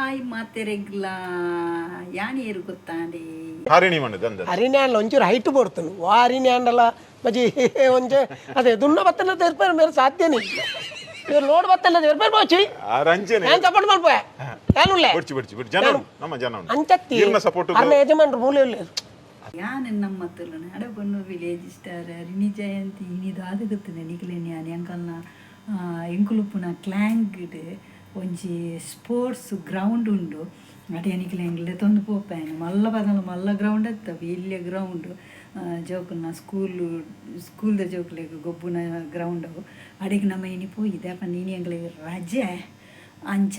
Hi ಮಾತೆರೆಗ್ಲಾ ಯಾನ್ ಏರು ಗೊತ್ತಾಂಡೆ ಹರಿಣಿ ಮಣ್ಣು ದಂದ ಹರಿಣಿ ಆಂಡಲ ಒಂಚೂರು ಹೈಟ್ ಬೋಡ್ತನು ವಾ ಹರಿಣಿ ಆಂಡಲ ಬಜಿ ಒಂಜೆ ಅದೇ ದುನ್ನ ಬತ್ತನ ತೆರ್ಪೇರು ಮೇರೆ ಸಾಧ್ಯನೇ ಇವ್ರು ಲೋಡ್ ಬತ್ತಲ್ಲ ತೆರ್ಪೇರು ಬೋಚಿ ಆ ರಂಜನೆ ನಾನು ಸಪೋರ್ಟ್ ಮಲ್ಪೆ ನಾನುಳ್ಳೆ ಬಡ್ಚಿ ಬಡ್ಚಿ ಬಿಡ್ಚಿ ಜನ ಉಂಟು, ನಮ್ಮ ಜನ ಉಂಟು. ಅಂಚತ್ತಿ ಇರ್ನ ಸಪೋರ್ಟ್ ಅರ್ನ ಯಜಮಾನ್ರು ಮೂಲೆ ಇಲ್ಲ ಯಾನ್ ನಮ್ಮ ತುಲನ ಅಡಪಣ್ಣು ವಿಲೇಜ್ ಸ್ಟಾರ್ ಹರಿಣಿ ಜಯಂತಿ ಇನಿ ದಾದಗತ್ತಿನ ನಿಕ್ಲೆನ್ ಯಾನ್ ಎಂಕಲ್ನ ಎಂಕುಲುಪ್ಪುನ ಕ್ಲ್ಯಾಂಗ್ಡ್ ಒಂಜಿ ಸ್ಪೋರ್ಟ್ಸ್ ಗ್ರೌಂಡ್ ಉಂಡು ಅಡೆ ನಿಕ್ಲೆ ಎಂಕ್ಲೆ ತೊಂದು ಪೋಪೇನು ಮಲ್ಲ ಪದಲ ಮಲ್ಲ ಗ್ರೌಂಡ್ ಅತ್ತ ಎಲ್ಯ ಗ್ರೌಂಡ್ ಜೋಕುಲ್ನ ಸ್ಕೂಲು ಸ್ಕೂಲ್ದ ಜೋಕುಲೆಗ್ ಗೊಬ್ಬುನ ಗ್ರೌಂಡ್ ಅವು ಅಡೆಗ್ ನಮ್ಮ ಇನಿ ಪೋಯಿದೆ ಪಂಡ ಇನಿ ಎಂಕ್ಲೆಗ್ ರಜೆ ಅಂಚ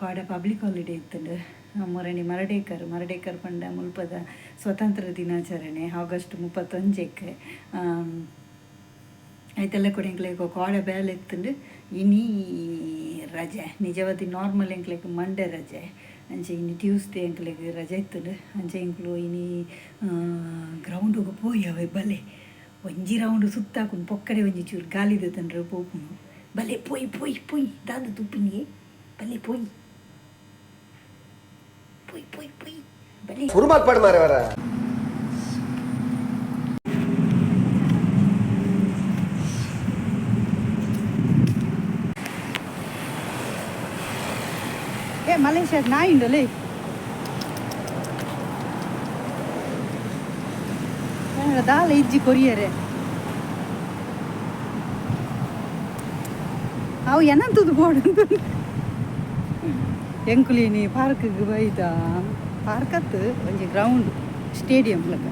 ಕೋಡೆ ಪಬ್ಲಿಕ್ ಹಾಲಿಡೇ ಇತ್ತುಂಡು ಮೊರಣಿ ಮರಡೇಕರ್ ಮರಡೇಕರ್ ಪಂಡ ಮುಲ್ಪದ ಸ್ವತಂತ್ರ ದಿನಾಚರಣೆ ಆಗಸ್ಟ್ 31ಕ್ಕೆ ಐತೆಲ್ಲ ಕೂಡ ಎಂಕ್ಲೆಗ್ ಕೋಡೆ ಬೇಲೆ ಇತ್ತುಂಡು ಇನಿ ರಜೆ ನಿಜವಾದ ನಾರ್ಮಲ್ ಎಂಕ್ಲೆಗ್ ಮಂಡೇ ರಜೆ ಅಂಚೆ ಇನಿ ಟ್ಯೂಸ್ಡೇ ಎಂಕ್ಲೆಗ್ ರಜೆ ಇತ್ತುಂಡು ಅಂಚೆ ಎಂಕ್ಲು ಇನಿ ಗ್ರೌಂಡುಗು ಪೋಯಿ ಅವೆ ಬಲೆ ಒಂಜಿ ರೌಂಡ್ ಸುತ್ತಾಕುಂಡು ಪೊಕ್ಕಡೆ ಒಂಜಿ ಚೂರು ಗಾಲಿದ ತಂಡ್ರೆ ಪೋಪುನು ಬಲೆ ಪೋಯ್ ಪೋಯ್ ಪೋಯ್ ದಾದ ತುಪ್ಪಿನಿಯೇ ಬಲೆ ಪೋಯ್ ಪೋಯ್ ಪೋಯ್ ಪೋಯ್ ಬಲೆ ಸುರುಮಾಲ್ಪಾಡು ಮಾರೆ ವರ. ಏ ಮಲೇಷ್ಯಾ ನಾಯಿ ಉಂಡಲೇ ದಾಲ ಇಜ್ಜಿ ಕೊರಿಯರೆ ಅವು ಏನಂತದ್ದು ಬೋರ್ಡ್ ಎಂಕುಲಿನಿ ಪಾರ್ಕ್ಗೆ ಬೈದ ಪಾರ್ಕ್ ಅತ್ತು ಒಂಜಿ ಗ್ರೌಂಡ್ ಸ್ಟೇಡಿಯಂ ಲಕ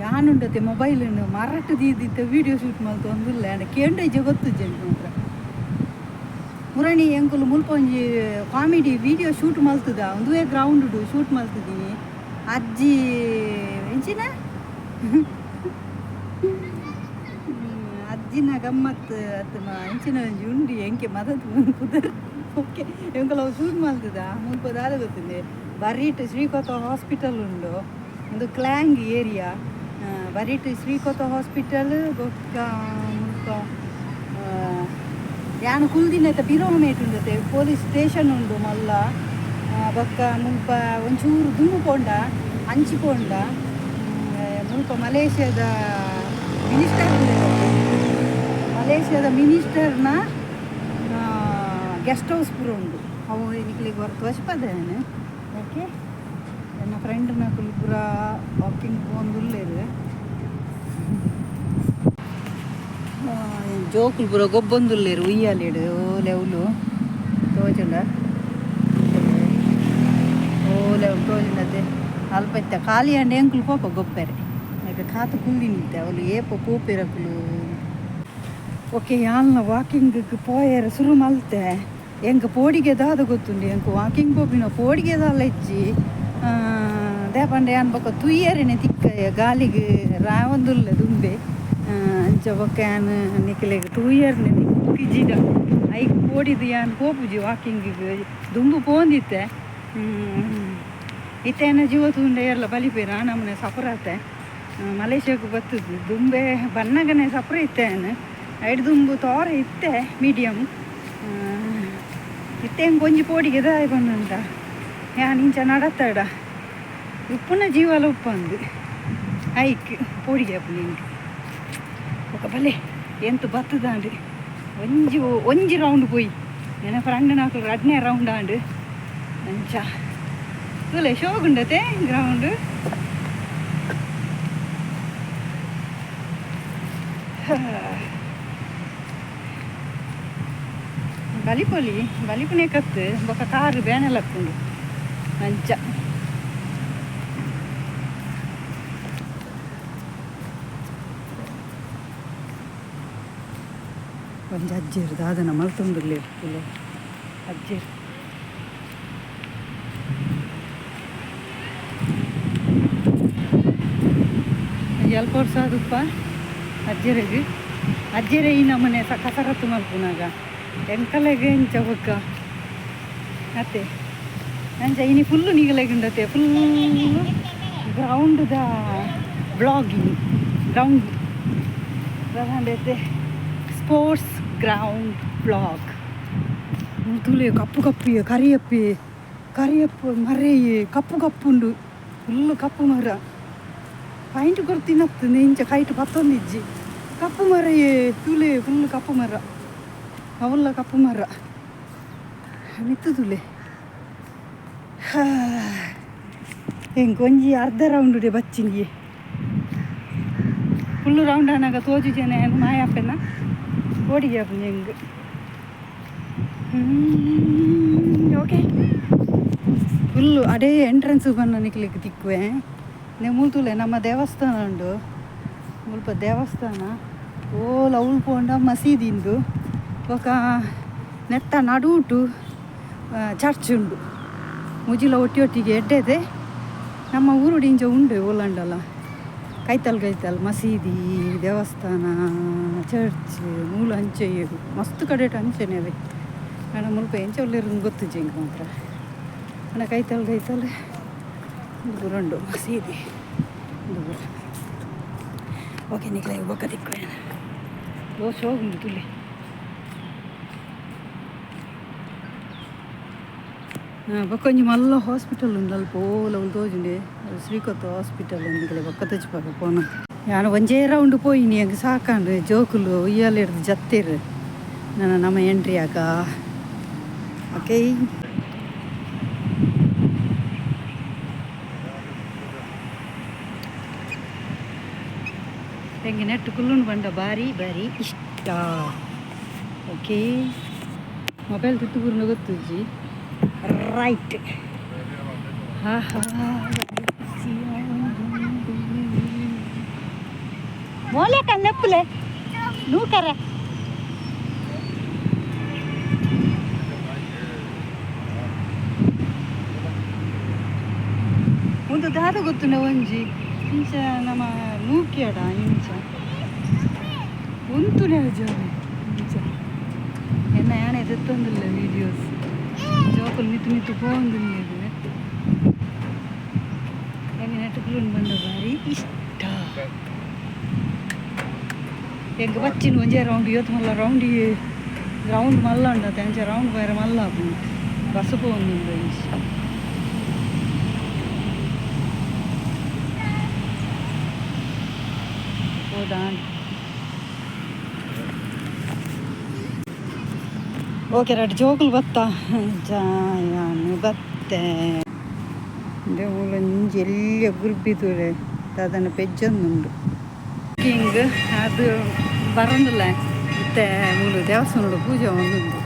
ಯಾನುಂಡತೆ ಮೊಬೈಲ್ ಮರಟ್ ದೀದಿತ್ತ ವಿಡಿಯೋ ಶೂಟ್ ಮಲ್ತು ಒಂದುಲ್ಲ ಅಂಡ ಕೇಂದ್ರ ಜಗತ್ತು ಜನ ಮಾತ್ರ ಮುರಣಿ ಎಂಕುಲು ಮುಲ್ಪ ಒಂಜಿ ಕಾಮಿಡಿ ವಿಡಿಯೋ ಶೂಟ್ ಮಲ್ತದ ಒಂದುವೇ ಗ್ರೌಂಡ್ ಶೂಟ್ ಮಲ್ತಿದ್ದೀನಿ ಅಜ್ಜಿ ಎಂಚಿನ ಅಜ್ಜಿನ ಗಮ್ಮತ್ ಅತ್ತಮ ಎಂಚಿನ ಒಂಜಿ ಉಂಡಿ ಎಂಕೆ ಮದತ್ ಪುದರ್ ಓಕೆ ಎಂಕುಲು ಅವು ಶೂಟ್ ಮಲ್ತದ ಮುಲ್ಪ ದಾದ ಗೊತ್ತಿದೆ ಬರೀಟ್ ಶ್ರೀಕೋತ ಹಾಸ್ಪಿಟಲ್ ಉಂಡು ಒಂದು ಕ್ಲ್ಯಾಂಗ್ ಏರಿಯಾ ಬರೀಟ್ ಶ್ರೀಕೋತ ಹಾಸ್ಪಿಟಲ್ ಬೊಕ್ಕ ಮುಲ್ಪ ಯಾನ್ ಕುಲ್ದಿನತ ಪಿರೋಮೇಟ್ ಉಂಡತೆ ಪೊಲೀಸ್ ಸ್ಟೇಷನ್ ಉಂಡು ಮಲ್ಲ ಬೊಕ್ಕ ಮುಲ್ಪ ಒಂಚೂರು ದುಂಬು ಪೋಂಡ ಅಂಚಿ ಪೋಂಡ ಮುಲ್ಪ ಮಲೇಷ್ಯಾದ ಮಿನಿಸ್ಟರ್ ಮಲೇಷ್ಯಾದ ಮಿನಿಸ್ಟರ್ನ ಗೆಸ್ಟ್ ಹೌಸ್ ಪೂರ ಉಂಡು ಅವು ನಿಕ್ಲೆಗ್ ಹೊರತು ವಶಪದೇನೆ ಓಕೆ ಎನ್ನ ಫ್ರೆಂಡ್ ನಕುಲು ಪೂರ ವಾಕಿಂಗ್ ಪೋವೊಂದುಲ್ಲೆರ್ ಜೋಕುಲು ಪೂರ ಗೊಬ್ಬೊಂದುಲ್ಲೆರ್ ಉಯ್ಯಾಲೆಡ್ ಓಲೆ ಅವ್ಲು ತೋಜುಂಡ ಓಲೆ ಅವ್ಲು ತೋಜುಂಡತೆ ಅಲ್ಪ ಇತ್ತೆ ಖಾಲಿ ಅಂಡ ಎಂಕುಲು ಪೋಪ ಗೊಬ್ಬೆರೆ ಈಗ ಕಾತು ಕುಲ್ದಿ ನಿಂತೆ ಅವ್ಲು ಏಪ ಪೋಪೆರಕುಲು ಓಕೆ ಯಾಲ್ನ ವಾಕಿಂಗ್ ಪೋಯೆರೆ ಶುರು ಮಲ್ತೆ ಎಂಕ್ ಪೋಡಿಗೆ ದಾದ ಗೊತ್ತುಂಡು ಎಂಕ್ ವಾಕಿಂಗ್ ಪೋಪಿನ ಪೋಡಿಗೆ ದಾಲ ಇಜ್ಜಿ ದೇಪಂಡ ಯಾನ್ ಬೊಕ ತುಯ್ಯರೆನೆ ತಿಕ್ಕ ಗಾಲಿಗ್ ರಾವೊಂದುಲ್ಲೆ ದುಂಬೆ ಅಂಚ ಬೊಕ್ಕ ಯಾನ್ ನಿಕ್ಲೆಗ್ ತೂಯರ್ನೆ ತಿಕ್ಕಿಜಿಡ ಐಕ್ ಪೋಡಿದ್ ಯಾನ್ ಪೋಪುಜಿ ವಾಕಿಂಗಿಗ್ ದುಂಬು ಪೋಂದಿತ್ತೆ ಇತ್ತೆ ಎನ್ನ ಜೀವ ತೂಂಡ ಏರ್ಲ ಬಲಿಪೇರು ಆ ನಮೂನೆ ಸಪುರಾತೆ ಮಲೇಷ್ಯಾಗ್ ಬತ್ತುದು ದುಂಬೆ ಬನ್ನಗನೆ ಸಪುರ ಇತ್ತೆ ಯಾನ್ ಐಡ್ ದುಂಬು ತೋರ ಇತ್ತೆ ಮೀಡಿಯಮ್ ಇತ್ತೆ ಎಂಕ್ ಒಂಜಿ ಪೋಡಿಗೆ ದಾಯ ಪಂಡುಂಡ ಯಾನ್ ಇಂಚ ನಡತ್ತಾಡ ಉಪ್ಪುನ ಜೀವಲ ಉಪ್ಪಂದು ಐಕ್ ಪೋಡಿಗೆ ಆಪುಂಡು ಎಂಕ್ ಬೊಕ ಬಲೆ ಎಂತ ಬತ್ತದಾಂಡ್ ಒಂಜಿ ಒಂಜಿ ರೌಂಡ್ ಪೋಯಿ ಎನ್ನ ಫ್ರೆಂಡ್ ನಕುಲು ರಡ್ನೇ ರೌಂಡ್ ಆಂಡ್ ಅಂಚ ತೂಲೆ ಶೋಕುಂಡತೆ ಗ್ರೌಂಡ್ ಬಲಿಪೊಲಿ ಬಲಿಪುನೆ ಕತ್ತು ಬೊಕ ಕಾರು ಬೇನೆ ಲಕ್ಕುಂಡು ಅಂಚ ಒಂಜಿ ಅಜ್ಜೆರ್ ದಾದನ ಮಲ್ತೊಂದುಲ್ಲೆರ್ ತೂಲೆ ಅಜ್ಜೆರ್ ಒಂಜಿ ಅಲ್ಪ ವರ್ಷ ಆದುಪ್ಪ ಅಜ್ಜೆರೆಗ್ ಅಜ್ಜೆರೆ ಈ ನಮೂನೆ ಕಸರತ್ತು ಮಲ್ಪುನಗ ಎಂಕಲೆಗೆ ಇಂಚ ಬೊಕ್ಕ ಅತ್ತೆ ಅಂಚ ಇನಿ ಫುಲ್ಲು ನೀಗಲೆಗುಂಡತೆ ಫುಲ್ಲು ಗ್ರೌಂಡ್ದ ಬ್ಲಾಗಿಂಗ್ ಗ್ರೌಂಡ್ ಪ್ರಧಾನ ಸ್ಪೋರ್ಟ್ಸ್ ಗ್ರೌಂಡ್ ಬ್ಲಾಗ್. ತುಲೆ ಕಪ್ಪು ಕಪ್ಪು ಕರಿಯಪ್ಪಿ ಕರಿಯಪ್ಪು ಮರೆಯೇ ಕಪ್ಪು ಕಪ್ಪುಂಡು ಫುಲ್ಲು ಕಪ್ಪು ಮರ ಪಾಯಿಂಟ್ ಕೊರ್ತಿನತ್ತು ಇಂಚ ಕೈಟ್ ಪತ್ತೊಂದಿಜ್ಜಿ ಕಪ್ಪು ಮರೆಯೇ ತುಲೆ ಫುಲ್ಲು ಕಪ್ಪು ಮರ ಅವುಲ್ಲ ಕಪ್ಪು ಮರ ಮಿತ್ತು ತುಲೆ ಎಂಕ್ ಒಂಜಿ ಅರ್ಧ ರೌಂಡ್ ಬಚ್ಚಿಂಗಿ ಫುಲ್ಲು ರೌಂಡ್ ಆನಾಗ ತೋಜು ಜನ ಮಾಯಪ್ಪನ ಓಡಿಗೆ ಹೆಂಗ್ ಓಕೆ ಫುಲ್ಲು ಅಡೇ ಎಂಟ್ರೆನ್ಸ್ ಬನ್ನ ನಿಕ್ಲಿಕ್ಕೆ ತಿಕ್ಕುವೆ ನೇ ಮೂಲ್ತುಲೆ ನಮ್ಮ ದೇವಸ್ಥಾನ ಉಂಡು ಮುಲ್ಪ ದೇವಸ್ಥಾನ ಓಲ ಉಲ್ಪೋಂಡ ಮಸೀದಿಂದು ಬೊಕ ನೆತ್ತ ನಡುಟು ಚರ್ಚ್ ಉಂಡು ಮುಜಿಲ ಒಟ್ಟಿ ಒಟ್ಟಿಗೆ ಎಡ್ಡೆದೆ ನಮ್ಮ ಊರುಡು ಇಂಚ ಉಂಡು ಓಲಂಡಲ ಕೈತಲ್ ಕೈತಲ್ ಮಸೀದಿ ದೇವಸ್ಥಾನ ಚರ್ಚ್ ಮೂಲ ಅಂಚೆ ಮಸ್ತ್ ಕಡೆಟ್ ಅಂಚೆನೆ ಅವೆ ಅಣ್ಣ ಮುಲ್ಪ ಎಂಚ ಒಳ್ಳೆರು ಗೊತ್ತಿಜ್ಜಿ ಇಂಕ್ ಮಾತ್ರ ಅಣ್ಣ ಕೈತಲ್ ಕೈತಲ್ ದೂರ ಉಂಡು ಮಸೀದಿ ದೂರ. ಓಕೆ ನಿಕ್ಲೆ ಬೊಕ್ಕ ತಿಕ್ಕು ಓ ಶೋಗುಂಡು ತುಲೆ ಬೊಕ್ಕೊಂಜಿ ಮಲ್ಲ ಹಾಸ್ಪಿಟಲ್ ಉಂಡು ಅಲ್ಪ ಓಲ ಉಂದು ತೋಜುಂಡೆ ಶ್ರೀಕೊತ್ತ ಹಾಸ್ಪಿಟಲ್ ಉಂಡು ಬೊಕ್ಕ ತೆಚ್ಪಾಕ ಪೋನ ಯಾನ್ ಒಂಜೇ ರೌಂಡ್ ಪೋಯಿನಿ ಎಂಕ್ ಸಾಕಾಂಡು ಜೋಕುಲು ಉಯ್ಯಾಲೆಡ್ದು ಜತ್ತೇರು ನನ್ನ ನಮ್ಮ ಎಂಟ್ರಿ ಆಕ. ಓಕೆ ಎಂಗೆ ನೆಟ್ಟು ಕುಲ್ಲುಂಡು ಬಂಡ ಬಾರಿ ಬಾರಿ ಇಷ್ಟ. ಓಕೆ ಮೊಬೈಲ್ ತಿತ್ತು ಬುರ್ನ ಗೊತ್ತುಜ್ಜಿ ರೈಟ್. ಹಾ ಹಾ ಮೋಲೆ ಕಣ್ಣಪ್ಪಲೆ ನೂಕರ ಒಂದು ದಾದ ಗೊತ್ತುಂಡ ಒಂಜಿ ಇಂಚ ನಮ್ಮ ನೂಕ್ಯಾಡ ಇಂಚ ಉಂತುನೆ ಜೋನೆ ಇಂಚ ಎನ್ನ ಯಾನೆ ಎತ್ತೊಂದಿಲ್ಲ ವೀಡಿಯೋಸ್ ಜೋಕುಲು ಮಿತ್ತು ಮಿತ್ತು ಪೋಂದಿಲ್ಲ ಎಂಗೆ ನೆಟ್ಟುಕುಲು ಬಂದ ಬಾರಿ ಇಷ್ಟ. ಎಂಗೆ ಬಚ್ಚಿನ ಒಂಜೇ ರೌಂಡ್ ಇವತ್ತು ಮಲ್ಲ ರೌಂಡ್ ಗ್ರೌಂಡ್ ಮಲ್ಲ ಉಂಡತೆ ಅಂಚೆ ರೌಂಡ್ ಪೋಯರೆ ಮಲ್ಲ ಆಪುಂಡು ಬಸ್ ಪೋವೊಂದುಂಡು ಇಂಚ. ಪೋದಾಂಡ್ ಓಕೆ ರಡ್ಡ್ ಜೋಕುಲು ಬತ್ತ ಜಾಯಾನು ಬತ್ತೆ ಮೂಲೊಂಜಿ ಎಲ್ಯ ಗುರ್ಬಿ ತೂಲೆ ದಾದನ ಪೆಜ್ಜೊಂದುಂಡು ಕಿಂಗ್ ಅದು ಬರೊಂದುಲ್ಲ ಇತ್ತೆ ಮೂಲು ದೇವಸ್ಥಾನಡು ಪೂಜೆ ಒಂದುಂಡು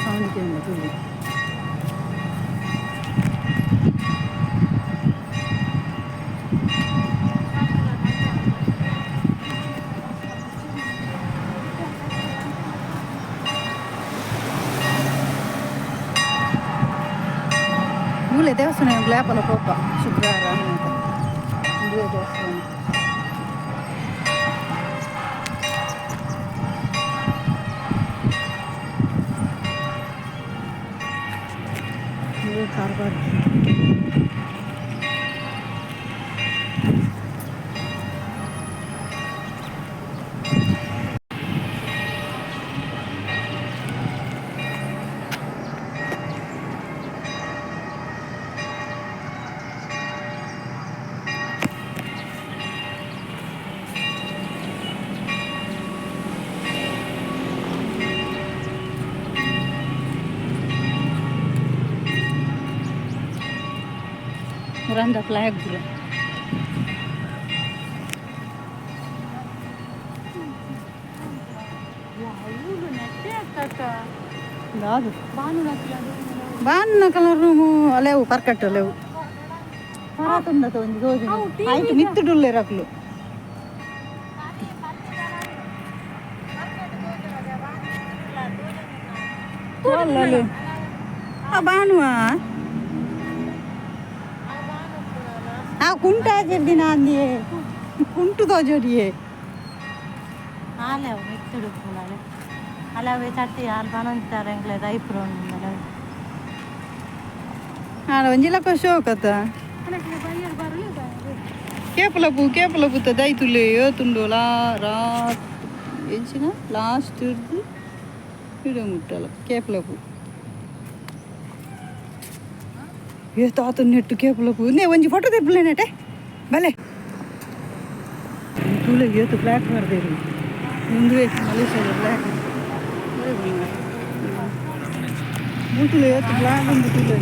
ಸೌಂಡ್ ಕೇಂದ್ರ ತೂಲೆ. ಮೂಲೆ ದೇವಸ್ಥಾನ ಗ್ಲಾಪಲ ಪೋಪ ಶುಕ್ರವಾರ ಅಂತ ಉಂದುವೇ ದೇವಸ್ಥಾನ. ಇದು ಕಾರ್ ಮುರಂದ ಫ್ಲಾಗ್ ಪೂರ. ದಾದು ಬಾನ್ನ ಕಲರ್ ಲೇವು ಪರ್ಕಟ್ಟು ಲೇವು ಪರಾತುಂಡತ ಒಂಜಿ ತೋಜುಂಡು ಐಟ್ ಮಿತ್ತುಡುಲ್ಲೆರ್ ಅಕುಲು. ಆ ಬಾನುವಾ ಆ ಕುಂಟ ದಿನ ಅಂದಿಯೇ ಕುಂಟು ತೋಜೋಡಿಯೇ. ಆಲೆ ಮಿತ್ತುಡು ಪುನಾಲೆ. ಅಲ್ಲವೇ ಚಟ್ಟಿ ಹಾಲು ಬನಂತಾರೆ ಎಂಗ್ಲೆ ದೈಪ್ರು ಒಂಜಿಲ ಶೋಕತ್ತ ಕೇಪಲ ಪೂ ಕೇಪಲ ಪೂತ ದೈತುಲೆ ಏತುಂಡೋಲಾ ರಾತ್ ಎಂಚಿನ ಲಾಸ್ಟ್ ಇಡ್ದು ಇಡ ಮುಟ್ಟಲ ಕೇಪಲ ಪೂ ఏ తాత నెట్టు కేపల పೂ నే ಒಂಜಿ ಫೋಟೋ ತೆಪ್ಪಲೇನಟೆ ಬಲೆ ತೂಲೆ ಏತು ಬ್ಲ್ಯಾಕ್ ಬರ್ದೇರು ಮುಂದುವೆ ಮಲೇಷ್ಯಾದ ಬ್ಲ್ಯಾಕ್ ಮೂತುಲೆ ಏತು ಬ್ಲ್ಯಾಕ್ ಒಂದು ತೂಲೆ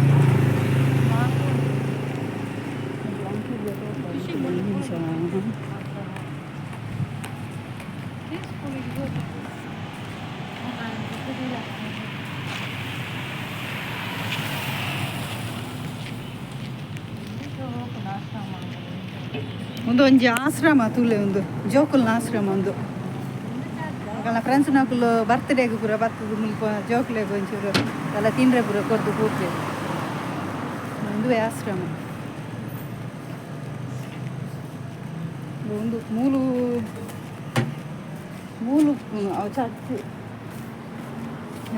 ಒಂದು ಒಂಜಿ ಆಶ್ರಮ ತೂಲೆ ಒಂದು ಜೋಕುಲ್ನ ಆಶ್ರಮ ಒಂದು ನನ್ನ ಫ್ರೆಂಡ್ಸ್ ನಕುಲು ಬರ್ತ್ಡೇಗೆ ಪೂರ ಬರ್ತದ ಮುಲ್ಪ ಜೋಕುಲೆಗ್ ಒಂಚೂರು ಎಲ್ಲ ತಿಂಡ್ರೆ ಪೂರ ಕೊರ್ದು ಪೂರ್ತಿ ಒಂದುವೇ ಆಶ್ರಮ ಒಂದು ಮೂಲು ಮೂಲು ಅವು ಚರ್ಚ್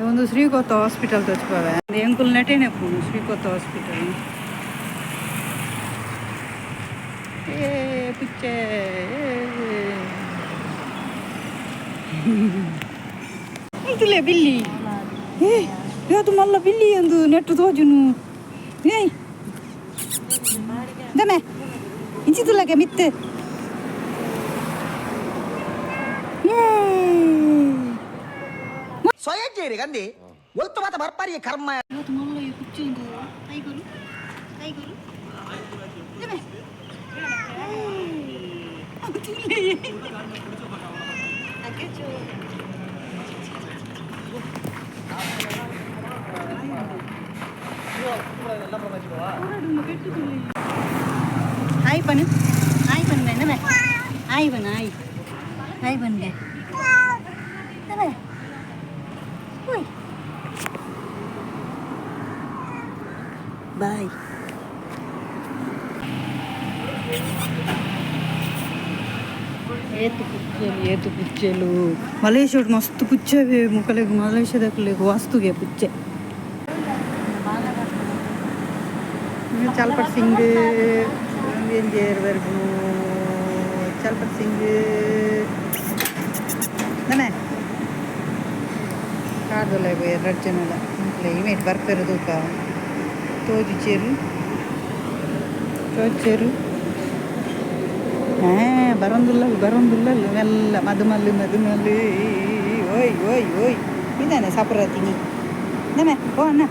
ಒಂದು ಶ್ರೀಕೋತ ಹಾಸ್ಪಿಟಲ್ ತೋಚ್ಪವೆ ಎಂಕುಲ್ ನೆಟೇನೆ ಪೂನು ಶ್ರೀಕೋತ ಹಾಸ್ಪಿಟಲ್ ಏ ಪುಚ್ಚೆ ಇಂತಲೇ ಬಿಲ್ಲಿ ಏ ಯಾವುದು ಮಲ್ಲ ಬಿಲ್ಲಿ ಎಂದು ನೆಟ್ಟು ತೋಜುನು ಏಯ್ ದಮೆ ಇಂಚಿತುಲ್ಲಗೆ ಮಿತ್ತೆ ಸ್ವಯಂಜೇರಿ ಗಂಧಿ ಒಲ್ತು ಮಾತ ಬರ್ಪಾರಿ ಕರ್ಮ ಇವತ್ತು ಮಲ್ಲ ಈ ಕುಚ್ಚಿ ಒಂದು ಕೈಗುರು ಕೈಗುರು ದಮೆ ಹಾಯ್ ಪನು ಹಾಯ್ ಪನ್ ಮೇಡಮ್ ಹಾಯ್ ಬನ್ ಹಾಯ್ ಹಾಯ್ ಬನ್ಗೆ ಬಾಯ್ ಏತು ಪುಚ್ಚೆಲು ಏತು ಪುಚ್ಚೆಲು ಮಲೇಷ್ಯಾಡ್ ಮಸ್ತ್ ಪುಚ್ಚೆವೆ ಮುಕಲೆಗ್ ಮಲೇಷ್ಯಾದಕ್ಲೆಗ್ ವಾಸ್ತುಗೆ ಪುಚ್ಚೆ ಚಲ್ಪಟ್ ಸಿಂಗ್ ಎಂಜೇರ್ ಬರ್ಗು ಚಲ್ಪಟ್ ಸಿಂಗ್ ನಮೆ ಕಾರ್ದೊಲ್ಲ ಎರಡು ಜನಲ ಇಮೇಟ್ ಬರ್ಪೆರು ತೂಕ ತೋಜುಚೇರು ತೋಜುಚೇರು ಬರೋಂದುಲ್ಲ ಬರೋಂದುಲ್ಲ ಮೆಲ್ಲ ಮದುಮಲ್ಲು ಮದುಮಲ್ಲು ಓಯ್ ಓಯ್ ಓಯ್ ಇದಾನೆ ಸಪುರತೀನಿ ನಮೆ ಓ ಅಣ್ಣ